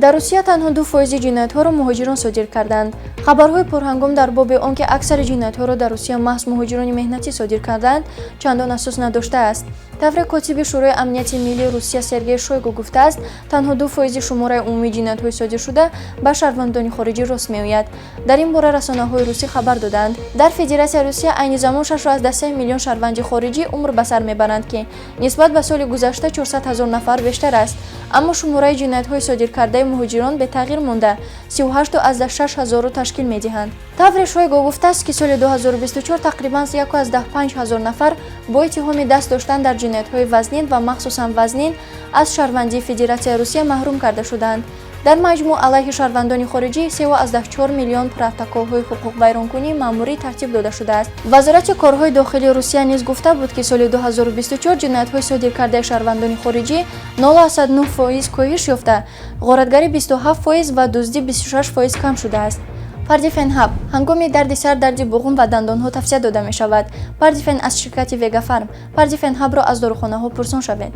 Дар Русия танҳо 2 фоизи ҷиноятҳоро муҳоҷирон содир карданд. Хабарҳои пурҳангом дар боби он, ки аксари ҷиноятҳоро дар Русия маҳз муҳоҷирони меҳнатӣ содир карданд, чандон асос надоштааст. Тавре котиби Шӯрои амнияти миллии Русия Сергей Шойгу гуфтааст, танҳо 2 фоизи шумораи умумии ҷиноятҳои содиршуда ба шаҳрвандони хориҷӣ рост меояд. Дар ин бора расонаҳои русӣ хабар доданд. Дар Федератсияи Русия айни замон 6,3 миллион шаҳрванди хориҷӣ умр ба сар мебаранд, ки нисбат ба соли гузашта 400 ҳазор нафар бештар аст. Аммо шумораи ҷиноятҳои содиркардаи муҳоҷирон бетағйир монда, 38,6 ҳазорро ташкил медиҳанд. Тавре Шойгу гуфтааст, ки соли 2024 тақрибан 1,5 ҳазор нафар бо иттиҳоми даст доштан дар ҷиноятҳои вазнин ва махсусан вазнин аз шаҳрвандии Федератсияи Русия маҳрум карда шуданд. Дар маҷмӯъ алайҳи шаҳрвандони хориҷӣ 3,4 миллион протоколҳои ҳуқуқвайронкунии маъмурӣ тартиб дода шудааст. Вазорати корҳои дохилии Русия низ гуфта буд, ки соли 2024 ҷиноятҳои содиркардаи шаҳрвандони хориҷӣ 0,9 фоиз коҳиш ёфта, ғоратгарӣ 27 фоиз ва дуздӣ 26 фоиз кам шудааст. Пардифен Ҳаб ҳангоми дарди сар, дарди буғум ва дандонҳо тавсия дода мешавад. Пардифен аз ширкати Вегафарм. Пардифен Ҳабро аз дорухонаҳо пурсон шавед.